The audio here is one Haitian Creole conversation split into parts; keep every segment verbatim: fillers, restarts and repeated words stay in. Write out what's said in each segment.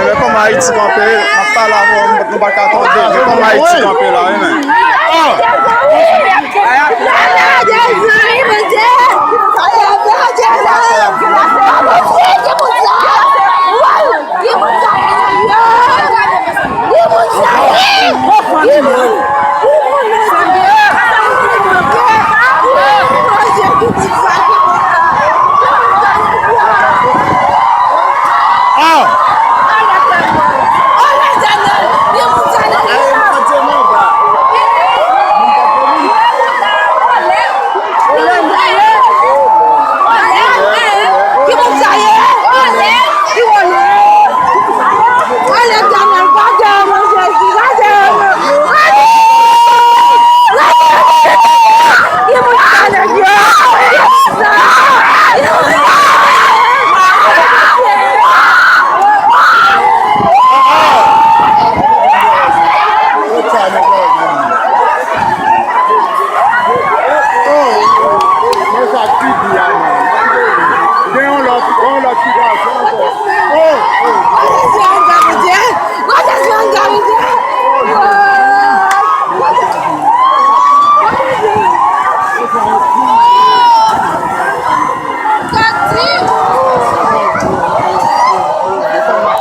Men kòman Ayiti kanpe, m ap pale avè w, nou pa ka tande. Men kòman Ayiti kanpe la, wi, men. Men sa k pi di a, man. Gen yon lòt, gen yon lòt sitiyasyon ankò. Oh!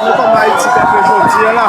Nou kòman Ayiti kanpe jodi a la?